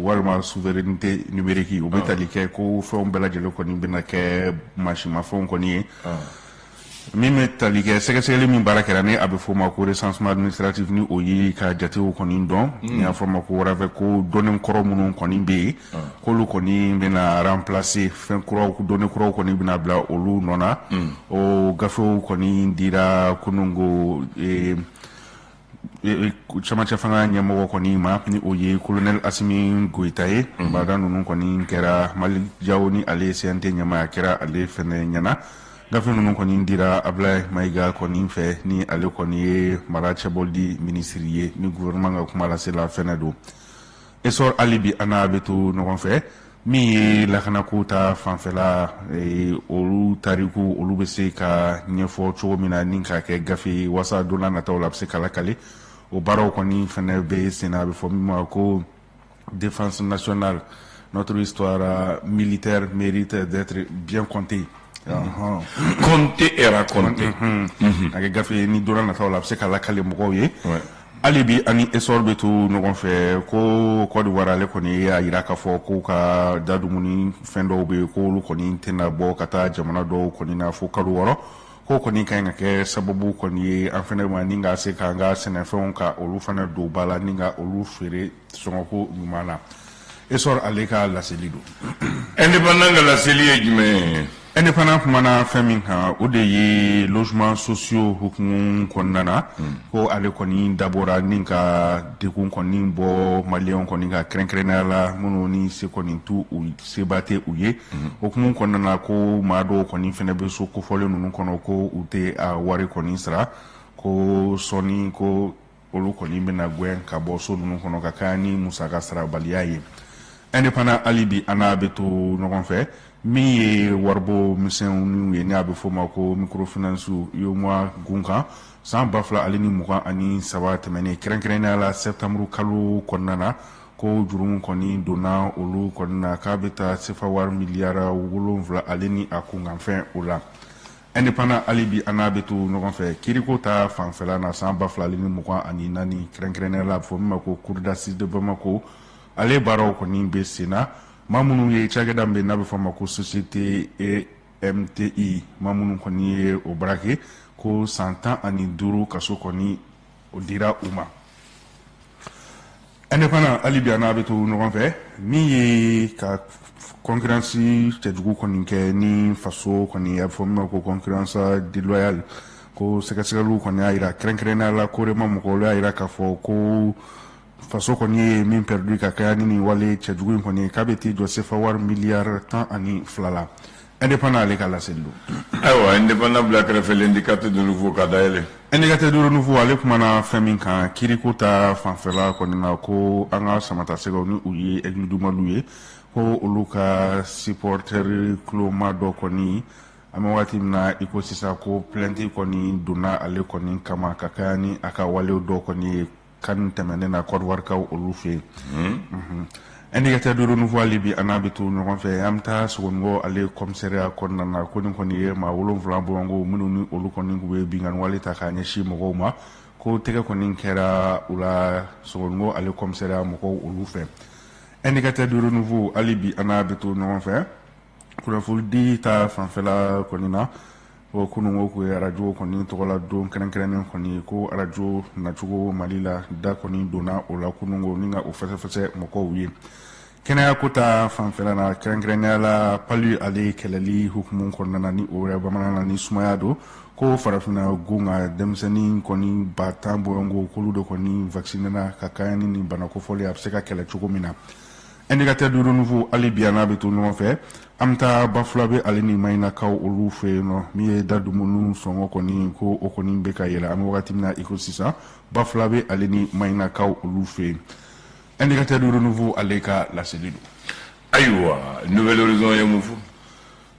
walima souveraineté numérique, o bɛ tali kɛ ko fɛnw bɛɛ lajɛlen kɔni bɛna kɛ mansinmafɛnw kɔni ye. Min bɛ tali kɛ sɛgɛsɛgɛli min baara kɛra, ni a bɛ f'o ma ko recensement administratif, ni o ye ka jatew kɔni dɔn, ni a fɔ ma ko warafɛ ko dɔnni kɔrɔ minnu kɔni bɛ yen, k'olu kɔni bɛna remplacer fɛn kuraw, dɔnni kuraw kɔni bɛna bila olu nɔ na. O gafew kɔni dira kunungo cɛmancɛ fanga ɲɛmɔgɔ kɔni ma, ni o ye colonel Asimi Goyita ye. Baara ninnu kɔni kɛra Mali Jawo, ni ale ye CNT ɲɛmaa, kɛra ale fɛnɛ ɲɛna. Gafe ninnu kɔni dira Ablaye Mayiga kɔni fɛ, ni ale kɔni ye mara cɛbɔli minisiri ye, ni gouvernement ka kuma lasela fɛnɛ don. Essor, hali bi an n'a bɛ to ɲɔgɔn fɛ. Min ye lakanako ta fanfɛla, olu tariku olu bɛ se ka ɲɛfɔ cogo min na ni k'a kɛ gafe ye wasa don n'a nataw la a bɛ se ka lakale, o baaraw kɔni fɛnɛ bɛ sen na. A bɛ fɔ min ma ko défense nationale, notre histoire militaire mérite d'être bien contée. Contée et racontée. A kɛ gafe ye ni don n'a nataw la a bɛ se ka lakale mɔgɔw ye. Hali bi ani Essor bɛ to ɲɔgɔn fɛ. Ko Côte d'Ivoire, ale kɔni y'a jira k'a fɔ k'u ka da dumuni fɛn dɔw bɛ yen, k'olu kɔni tɛna bɔ ka taa jamana dɔw kɔni na fo kalo 6. K'o kɔni ka ɲi ka kɛ sababu kɔni ye an fɛnɛ ma ni ka se k'an ka sɛnɛfɛnw ka olu fana don ba la ni ka olu feere sɔngɔko ɲuman na. Essor ale ka laseli don. Indépendant ka laseli ye jumɛn ye? Indépendant kumana fɛn min kan, o de ye logement sociaux hukumu kɔnɔna na, ko ale kɔni dabɔra ni ka degun kɔni bɔ maliyɛnw kɔni ka, kɛrɛnkɛrɛnnenya la minnu ni se kɔni t'u u, seba tɛ u ye. Hukumu kɔnɔna na, ko maa dɔw kɔni fɛnɛ bɛ so kofɔlen ninnu kɔnɔ, ko u tɛ a wari kɔni sara, ko sɔnni ko olu kɔni bɛna gɛn ka bɔ so ninnu kɔnɔ ka kɛɲɛ ni musaka sarabaliya ye. Indépendant, hali bi an n'a bɛ to ɲɔgɔn fɛ. Min ye waribɔ misɛnninw ye, ni a bɛ f'o ma ko microfinance, UEMOA gun kan, san 2023 tɛmɛnen, kɛrɛnkɛrɛnnenya la septembre kalo kɔnɔna na, ko juru kɔni donna olu kɔni na k'a bɛ taa sefa wari miliyari 7 ale ni a kunkanfɛn o la. Indépendant, hali bi an n'a bɛ to ɲɔgɔn fɛ. Kiriko ta fanfɛla na, san 2024, kɛrɛnkɛrɛnnenya la a bɛ fɔ min ma ko cour d'assises de Bamako, ale baaraw kɔni bɛ sen na. Maa minnu ye cakɛda min bɛ n'a bɛ fɔ a ma ko société EMTI, maa minnu kɔni ye o baara kɛ, ko san 15 kaso kɔni o dira u ma. Indépendant, hali bi an n'a bɛ to ɲɔgɔn fɛ. Min ye ka concurrence cɛjugu kɔni kɛ ni faso kɔni, a bɛ fɔ min ma ko concurrence déloyale, ko sɛgɛsɛgɛliw kɔni y'a jira, kɛrɛnkɛrɛnnenya la Korema mɔgɔw y'a jira k'a fɔ ko faso kɔni ye min perdu ka kɛɲɛ ni nin wale cɛjugu in kɔni ye, k'a bɛ t'i jɔ sefa wari miliyari 12 la. Indépendant ale ka laseli don. Ayiwa, Indépendant bila kɛrɛfɛ, L'Indicateur du Renouveau ka dayɛlɛ. Indicateur du Renouveau ale kumana fɛn min kan, kiriko ta fanfɛla kɔni na, ko an ka samatasɛgɛw, ni u ye Aigle du Mali ye, ko olu ka supporter kuloma dɔ kɔni, an bɛ waati min na i ko sisan, ko plainte kɔni donna ale kɔni kama ka kɛɲɛ ni a ka walew dɔ kɔni ye kan tɛmɛnen na Côte d'Ivoire kaw olu fɛ yen. Indicateur du Renouveau, hali bi an n'a bɛ to ɲɔgɔn fɛ. An bɛ taa Sogonikɔ ale commissariat kɔnɔna na, ko nin kɔni ye maa 7 bɔɲɔgɔnko minnu ni olu kɔni tun bɛ binkanni wale ta k'a ɲɛsin mɔgɔw ma, ko tɛgɛ kɔni kɛra u la Sogonikɔ ale commissariat mɔgɔw olu fɛ. Indicateur du Renouveau, hali bi an n'a bɛ to ɲɔgɔn fɛ. Kunnafonidi ta fanfɛla kɔni na, o kununko ko ye arajo kɔni tɔgɔla don kɛrɛnkɛrɛnnen kɔni, ko arajo nacogo Mali la, da kɔni donna o la kununko ni ka o fɛsɛfɛsɛ mɔgɔw ye. Kɛnɛya ko ta fanfɛla na, kɛrɛnkɛrɛnnenya la palu ale kɛlɛli hukumu kɔnɔna na, ni o yɛrɛ bamanan na ni sumaya don, ko farafinna gun ka denmisɛnnin kɔni 10,000 bɔɲɔgɔnko, k'olu de kɔni vaccinena ka kɛɲɛ ni nin bana kofɔlen a bɛ se ka kɛlɛ cogo min na. Indicateur du Renouveau, hali bi an n'a bɛ to ɲɔgɔn fɛ. An bɛ taa Bafulabe ale ni Mayinakaw olu fɛ yen nɔ, min ye da dumuni sɔngɔ kɔni ko o kɔni bɛ ka yɛlɛ an bɛ wagati min na i ko sisan, Bafulabe ale ni Mayinakaw olu fɛ yen. Indicateur du Renouveau ale ka laseli don. Ayiwa, Nouvel Horizon ye mun fɔ?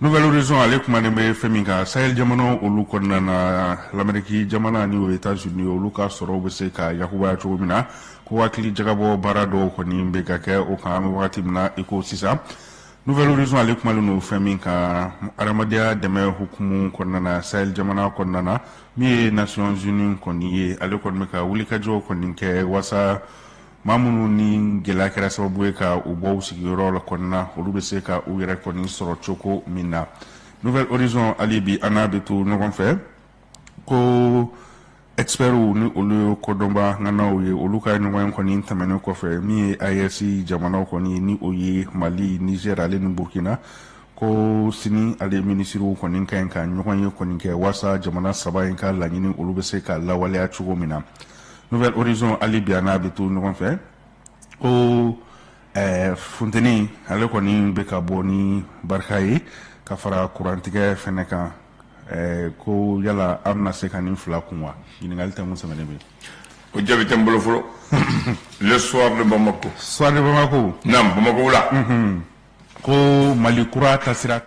Nouvel Horizon ale kumanen bɛ fɛn min kan, Sahel jamanaw olu kɔnɔna na, l'Amérique jamana ni o États-Unis olu ka sɔrɔw bɛ se ka yakubaya cogo min na, ko hakili jagabɔ baara dɔw kɔni bɛ ka kɛ o kan an bɛ wagati min na i ko sisan. Nouvel Horizon ale kumalen don fɛn min kan, adamadenya dɛmɛ hukumu kɔnɔna na Sahel jamana kɔnɔna na, min ye Nations Unies kɔni ye, ale kɔni bɛ ka wulikajɔ kɔni kɛ waasa maa minnu ni gɛlɛya kɛra sababu ye ka u bɔ u sigiyɔrɔ la kɔnɔna, olu bɛ se ka u yɛrɛ kɔni sɔrɔ cogo min na. Nouvel Horizon hali bi an n'a bɛ to ɲɔgɔn fɛ, ko experts ni olu ye kodɔnba ŋanaw ye, olu ka ɲɔgɔn ye kɔni tɛmɛnen kɔfɛ, min ye AES jamanaw kɔni ni o ye Mali, Niger ale ni Burkina, ko sini ale minisiriw kɔni ka ɲi ka ɲɔgɔn ye kɔni kɛ waasa jamana saba in ka laɲini olu bɛ se ka lawaleya cogo min na. Nouvel Horizon hali bi an n'a bɛ to ɲɔgɔn fɛ, ko funteni ale kɔni bɛ ka bɔ ni barika ye ka fara kurantigɛ fɛnɛ kan, ko yala an bɛna se ka nin fila kun wa? Ɲininkali tɛ mun sɛbɛnnen bɛ. O jaabi tɛ n bolo fɔlɔ. Le Soir de Bamako. Soir de Bamako. Naam, Bamako la. Ko Mali kura tasira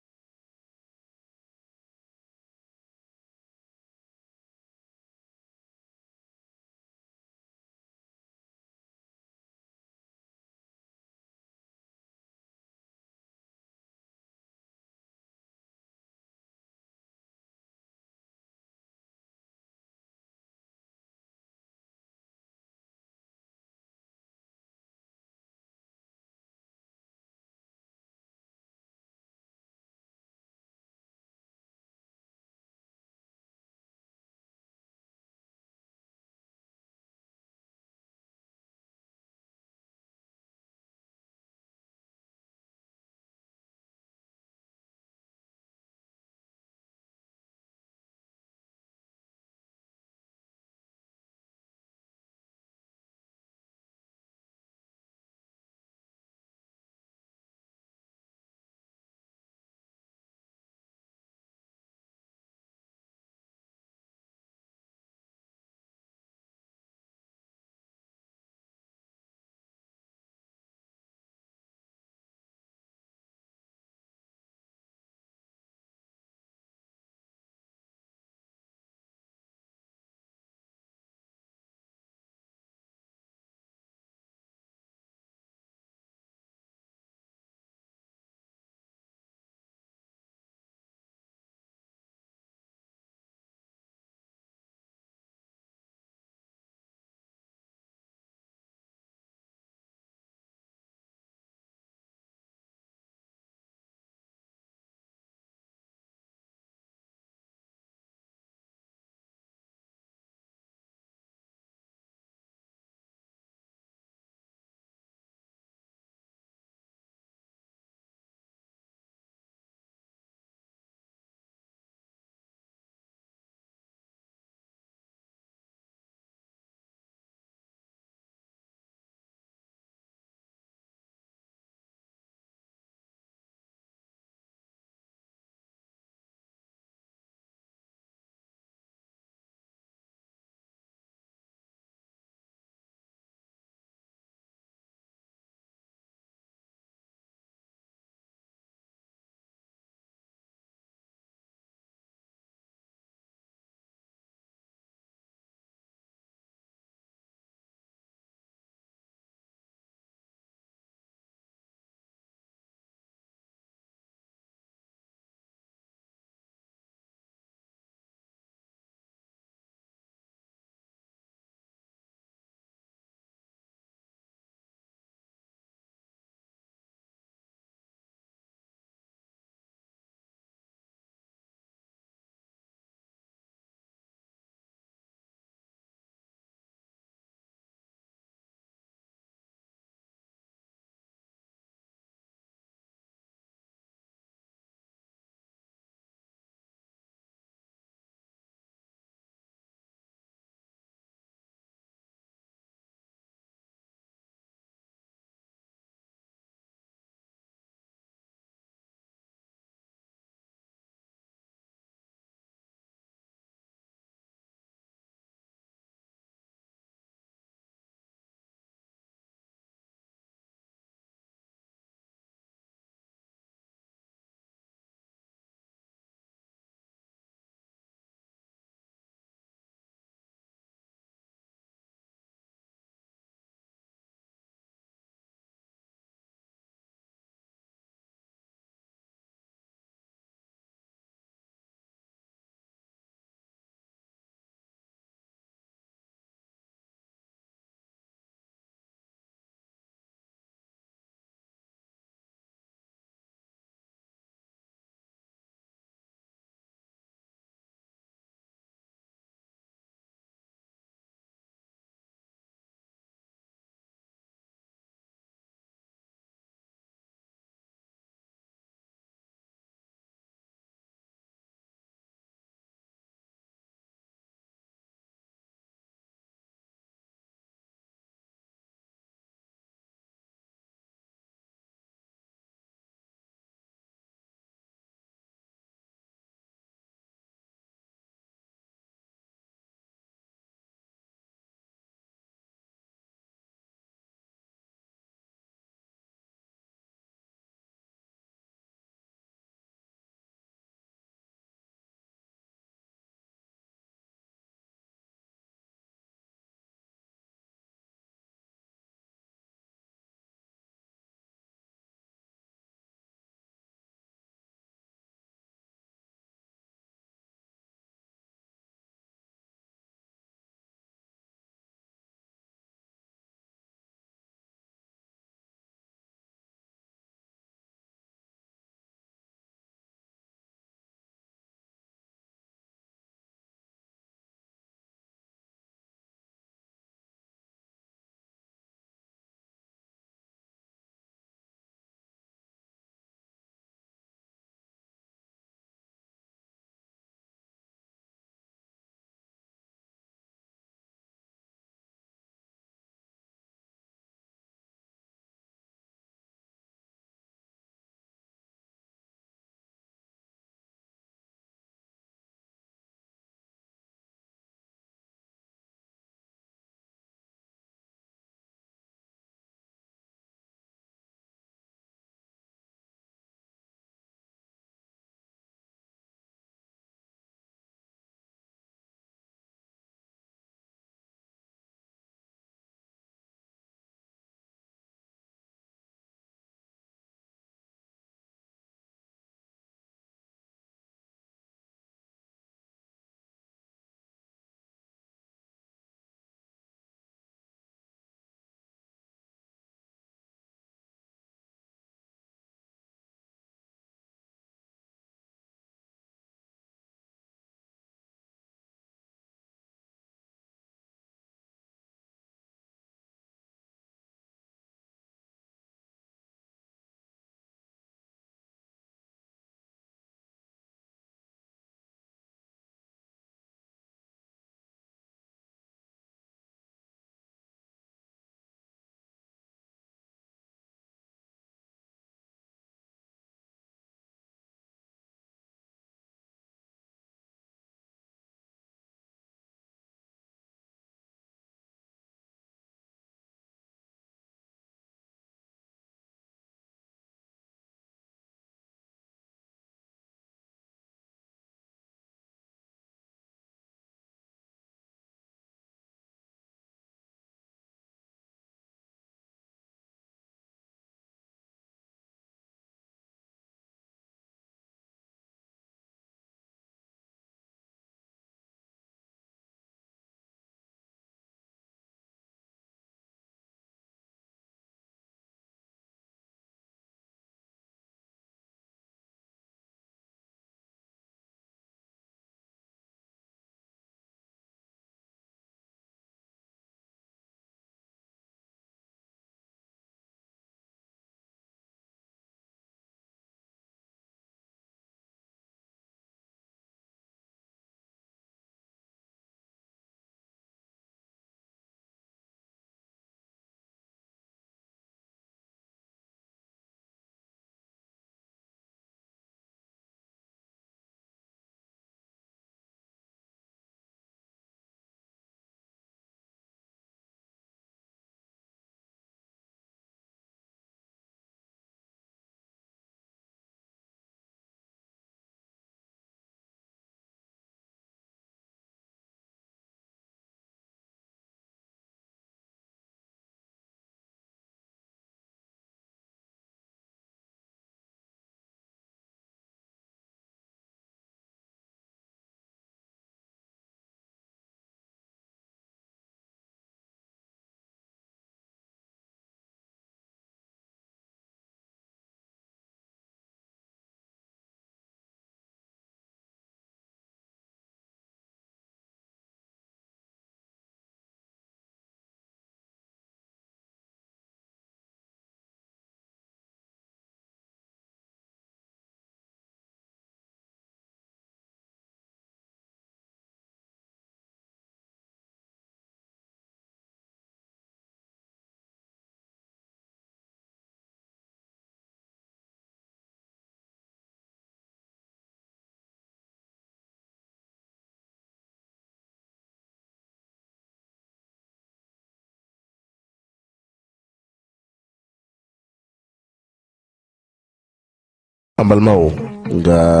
An balimaw, nka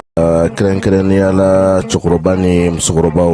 kɛrɛnkɛrɛnnenya la cɛkɔrɔba ni musokɔrɔbaw,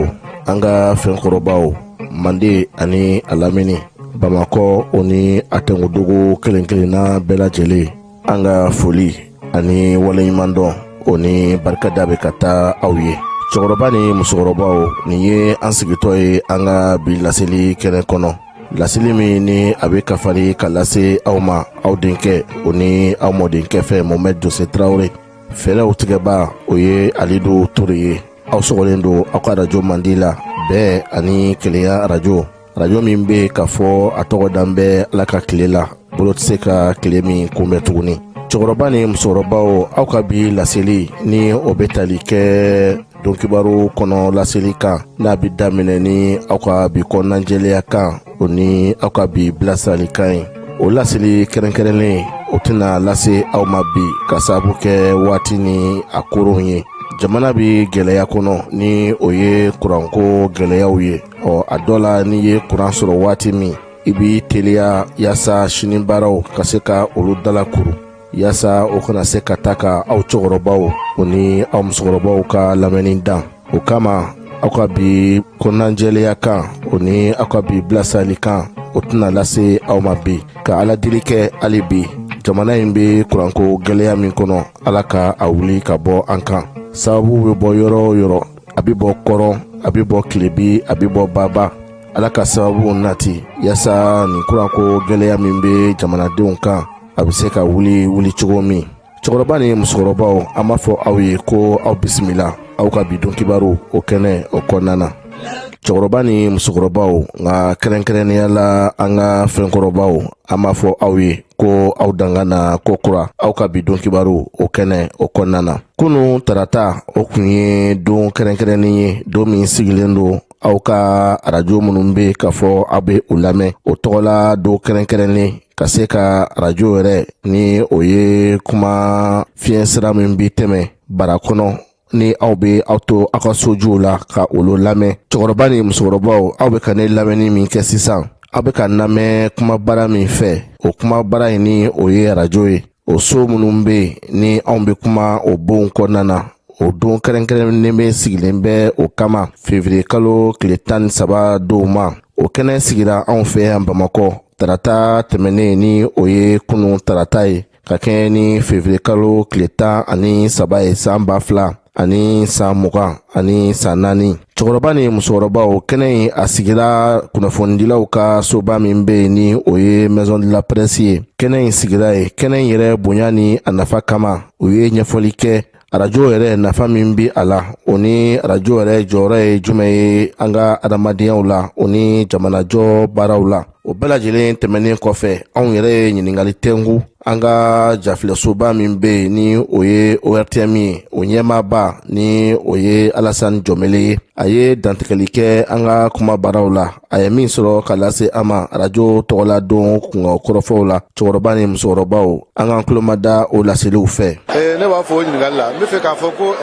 an ka fɛnkɔrɔbaw, Manden ani a lamini, Bamakɔ o ni a tɛnkudugu kelen kelenna bɛɛ lajɛlen, an ka foli ani waleɲumandɔn o ni barikada bɛ ka taa aw ye. Cɛkɔrɔba ni musokɔrɔbaw, nin ye an sigitɔ ye an ka bi laseli kɛnɛ kɔnɔ, laseli min ni a bɛ kafari ka lase aw ma aw denkɛ o ni aw mɔdenkɛ fɛ, Mohamɛd Jose Tarawele. Fɛɛrɛw tigɛba, o ye Alidu Ture ye. Aw sɔgɔlen don aw ka arajo mandi la, bɛn ani kelenya arajo, arajo min bɛ k'a fɔ a tɔgɔ dan bɛ Ala ka tile la, bolo tɛ se ka tile min kunbɛn tuguni. Cɛkɔrɔba ni musokɔrɔbaw, aw ka bi laseli ni o bɛ tali kɛ donkibaru kɔnɔ laseli kan, n'a bɛ daminɛ ni aw ka bi kɔnɔnajɛlenya kan o ni aw ka bi bilasirali kan ye, o laseli kɛrɛnkɛrɛnlen o tɛna lase aw ma bi ka sababu kɛ waati ni a koron ye. Jamana bɛ gɛlɛya kɔnɔ, ni o ye kuranko gɛlɛyaw ye. Ɔ, a dɔ la, n'i ye kuran sɔrɔ waati min, i b'i teliya yaasa sini baaraw ka se ka olu dalakuru, yaasa o kana se ka ta ka aw cɛkɔrɔbaw o ni aw musokɔrɔbaw ka lamɛnni dan. O kama, aw ka bi kɔnɔnajɛlenya kan o ni aw ka bi bilasirali kan, o tɛna lase aw ma bi. Ka Ala deli kɛ hali bi, jamana in bɛ kuranko gɛlɛya min kɔnɔ, Ala ka a wuli ka bɔ an kan. Sababu bɛ bɔ yɔrɔ o yɔrɔ, a bɛ bɔ kɔrɔn, a bɛ bɔ tilebi, a bɛ bɔ baba, Ala ka sababu nati yaasa nin kuranko gɛlɛya min bɛ jamanadenw kan, a bɛ se ka wuli wuli cogo min. Cɛkɔrɔba ni musokɔrɔbaw, an b'a fɔ aw ye ko aw bisimila aw ka bi don kibaru o kɛnɛ o kɔnɔna na. Cɛkɔrɔba ni musokɔrɔbaw, nka kɛrɛnkɛrɛnnenya la an ka fɛnkɔrɔbaw, an b'a fɔ aw ye ko aw danga na ko kura aw ka bi don kibaru o kɛnɛ o kɔnɔna na. Kunun tarata, o kun ye don kɛrɛnkɛrɛnnen ye, don min sigilen don aw ka arajo minnu bɛ k'a fɔ aw bɛ u lamɛn, o tɔgɔla don kɛrɛnkɛrɛnnen, ka se ka arajo yɛrɛ, ni o ye kuma fiɲɛ sira min bɛ tɛmɛ bara kɔnɔ, ni aw bɛ aw to aw ka sojuw la ka olu lamɛn. Cɛkɔrɔba ni musokɔrɔbaw, aw bɛ ka ne lamɛnni min kɛ sisan, aw bɛ ka lamɛn kumabara min fɛ, o kumabara in ni o ye arajo ye. O so minnu bɛ yen ni anw bɛ kuma o bonw kɔnɔna na, o don kɛrɛnkɛrɛnnen bɛ sigilen bɛ o kama, février kalo tile 13 donw ma. O kɛnɛ sigira anw fɛ yan Bamakɔ tarata tɛmɛnen, ni o ye kunun tarata ye, ka kɛɲɛ ni février kalo tile 13 ye, san 2024. Cɛkɔrɔba ni musokɔrɔbaw, kɛnɛ in a sigira kunnafonidilaw ka soba min bɛ yen, ni o ye Maison de la Presse ye. Kɛnɛ in sigira yen. Kɛnɛ in yɛrɛ bonya ni a nafa kama, u ye ɲɛfɔli kɛ arajo yɛrɛ nafa min bɛ a la, o ni arajo yɛrɛ jɔyɔrɔ ye jumɛn ye an ka adamadenyaw la, o ni jamanajɔ baaraw la. O bɛɛ lajɛlen tɛmɛnen kɔfɛ, anw yɛrɛ ye ɲininkali tɛnku an ka jafilɛsoba min bɛ yen, ni o ye ORTM ye, o ɲɛmaaba, ni o ye Alasani Jɔmele ye. A ye dantigɛli kɛ an ka kuma baaraw la, a ye min sɔrɔ ka lase an ma arajo tɔgɔla don kunkan kɔrɔfɔw la. Cɛkɔrɔba ni musokɔrɔbaw, an k'an tulo da o laseliw fɛ. Ne b'a fɔ o ɲininkali la, n bɛ fɛ k'a fɔ ko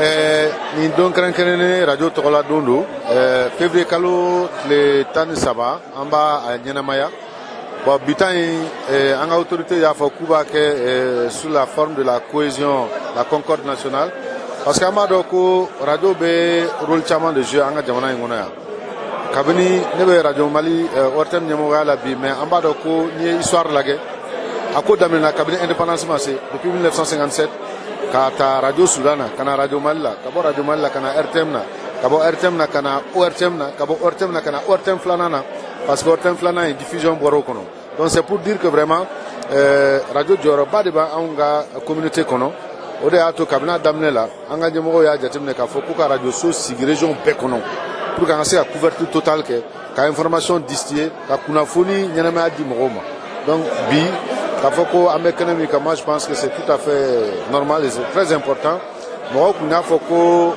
nin don kɛrɛnkɛrɛnnen, radio tɔgɔla don don, février kalo tile 13, an b'a a ɲɛnamaya. Bon, bi ta in, an ka autorité y'a fɔ k'u b'a kɛ sous la forme de la cohésion, la concorde nationale, parce que an b'a dɔn ko radio bɛ rôle caman de jouer an ka jamana in kɔnɔ yan. Kabini ne bɛ Radio Mali ORTM ɲɛmɔgɔya la bi, mais an b'a dɔn ko n'i ye histoire lajɛ, a ko daminɛna kabini indépendance ma se, depuis 1957, ka ta Radio Soudan na ka na Radio Mali la, ka bɔ Radio Mali la ka na RTM na, ka bɔ RTM na ka na ORTM na, ka bɔ ORTM na ka na ORTM filanan na, parce que ORTM filanan ye diffusion bɔra o kɔnɔ. Donc c'est pour dire que vraiment radio jɔyɔrɔba de b'anw ka communauté kɔnɔ. O de y'a to kabini a daminɛ la, an ka ɲɛmɔgɔw y'a jateminɛ k'a fɔ k'u ka radio so sigi région bɛɛ kɔnɔ pour que an ka se ka couverture totale kɛ, ka information distiller, ka kunnafoni ɲɛnamaya di mɔgɔw ma. Donc bi, k'a fɔ ko an bɛ kɛnɛ min kan, moi je pense que c'est tout à fait normal et c'est très important. Mɔgɔw tun y'a fɔ ko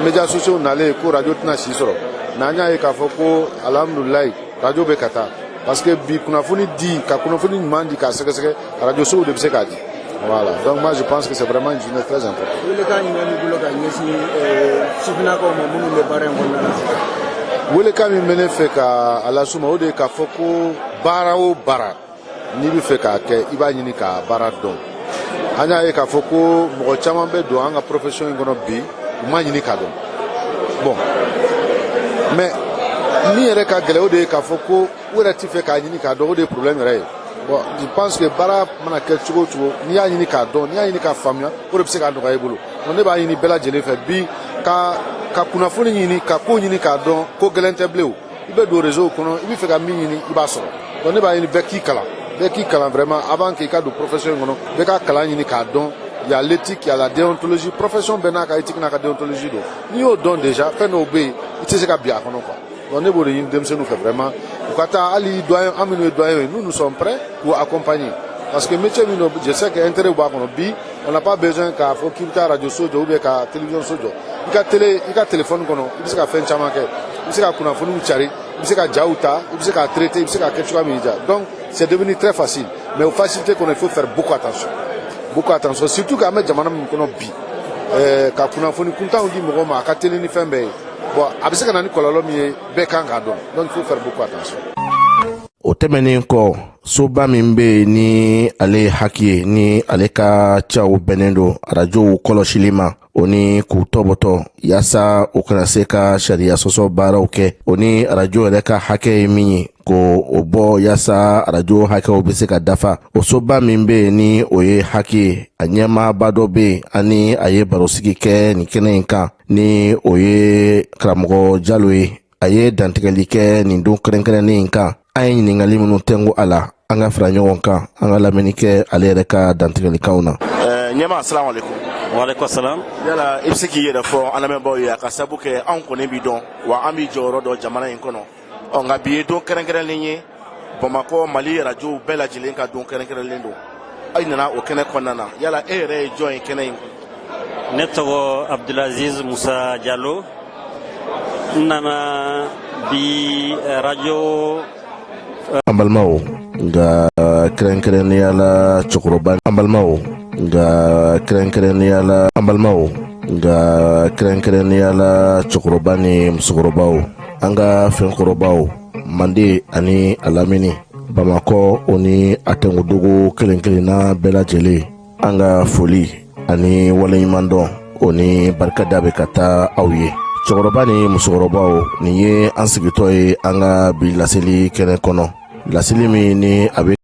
médias sociaux nalen ko radio tɛna si sɔrɔ, mais an y'a ye k'a fɔ ko alhamdulilayi, radio bɛ ka taa, parce que bi kunnafoni di, ka kunnafoni ɲuman di, k'a sɛgɛsɛgɛ, radio sow de bɛ se k'a di. Voilà, donc moi je pense que c'est vraiment une journée très importante. Welekan jumɛn b'i bolo ka ɲɛsin sifinnakaw ma minnu bɛ baara in kɔnɔna la? Welekan min bɛ ne fɛ ka a las'u ma, o de ye k'a fɔ ko baara o baara n'i bɛ fɛ k'a kɛ, i b'a ɲini k'a baara dɔn. An y'a ye k'a fɔ ko mɔgɔ caman bɛ don an ka profession in kɔnɔ bi, u ma ɲini k'a dɔn. Bon, mais min yɛrɛ ka gɛlɛn, o de ye k'a fɔ ko u yɛrɛ ti fɛ k'a ɲini k'a dɔn. O de ye problème yɛrɛ ye. Bon, je pense que baara mana kɛ cogo o cogo, n'i y'a ɲini k'a dɔn, n'i y'a ɲini k'a faamuya, o de bɛ se k'a nɔgɔya i bolo. Donc ne b'a ɲini bɛɛ lajɛlen fɛ bi ka kunnafoni ɲini, ka ko ɲini k'a dɔn. Ko gɛlɛn tɛ bilen o. I bɛ don réseau kɔnɔ, i bɛ fɛ ka min ɲini, i b'a sɔrɔ. Donc ne b'a ɲini bɛɛ k'i kalan, bɛɛ k'i kalan vraiment avant k'i ka don profession in kɔnɔ. Bɛɛ ka kalan ɲini k'a dɔn. Il y a l'éthique, il y a la déontologie. Profession bɛɛ n'a ka éthique, n'a ka déontologie don. N'i y'o dɔn déjà, fɛn dɔw bɛ yen, i tɛ se ka bin a kɔnɔ quoi. Donc ne b'o de ɲini denmisɛnninw fɛ vraiment, u ka taa. Hali doyen, an minnu ye doyen ye, nous, nous sommes prêts k'u accompagner, parce que métier min don, je sais que intérêt b'a kɔnɔ. Bi, on n'a pas besoin k'a fɔ k'i bɛ taa radio so jɔ ou bien ka télévision so jɔ. I ka télé, i ka téléphone kɔnɔ, i bɛ se ka fɛn caman kɛ. I bɛ se ka kunnafoniw cari, i bɛ se ka jaw ta, i bɛ se ka traiter, i bɛ se ka kɛ cogoya min y'i diya. Donc c'est devenu très facile, mais o facilité kɔnɔ, il faut faire beaucoup attention, beaucoup attention, surtout qu'an bɛ jamana min kɔnɔ bi, ka kunnafoni kuntanw di mɔgɔw ma, a ka teli ni fɛn bɛɛ ye. Bon, a bɛ se ka na ni kɔlɔlɔ min ye, bɛɛ kan k'a dɔn. Donc il faut faire beaucoup attention. O tɛmɛnen kɔ, soba min bɛ yen ni ale ye HAC ye, ni ale ka caw bɛnnen don arajow kɔlɔsili ma, o ni k'u tɔbɔtɔ yaasa u kana se ka sariya sɔsɔ baaraw kɛ, o ni arajo yɛrɛ ka hakɛ ye min ye, ko o bɔ yaasa arajo hakɛw bɛ se ka dafa, o soba min bɛ yen ni o ye HAC ye, a ɲɛmaaba dɔ bɛ yen, ani a ye barosigi kɛ nin kɛnɛ in kan, ni o ye karamɔgɔ Jalo ye. A ye dantigɛli kɛ nin don kɛrɛnkɛrɛnnen in kan. An ye ɲininkali minnu tɛngu a la, an ka fara ɲɔgɔn kan, an ka lamɛnni kɛ ale yɛrɛ ka dantigɛlikaw na. Ɲɛma, asalamu aleykum. Waaleykum salam. Yala i bɛ se k'i yɛrɛ fɔ an lamɛnbaaw ye, a ka sabu kɛ anw kɔni b'i dɔn wa, an b'i jɔyɔrɔ dɔn jamana in kɔnɔ. Ɔ nka bi ye don kɛrɛnkɛrɛnlen ye Bamakɔ, Mali arajow bɛɛ lajɛlen ka don kɛrɛnkɛrɛnlen don. Aw nana o kɛnɛ kɔnɔna na. Yala e yɛrɛ ye jɔn ye kɛnɛ in? Ne tɔgɔ Abdulaziz Musa Jalo. N nana bi radio. An balimaw, nka kɛrɛnkɛrɛnnenya la cɛkɔrɔba, an balimaw, nka kɛrɛnkɛrɛnnenya la, an balimaw, nka kɛrɛnkɛrɛnnenya la cɛkɔrɔba ni musokɔrɔbaw, an ka fɛnkɔrɔbaw, Mande ani a lamini, Bamakɔ, o ni a tɛnkudogo kelen kelenna bɛɛ lajɛlen, an ka foli ani waleɲumandɔn, o ni barikada bɛ ka taa aw ye. Cɛkɔrɔba ni musokɔrɔbaw, nin ye an sigitɔ ye an ka bi laseli kɛnɛ kɔnɔ, laseli min ni a bɛ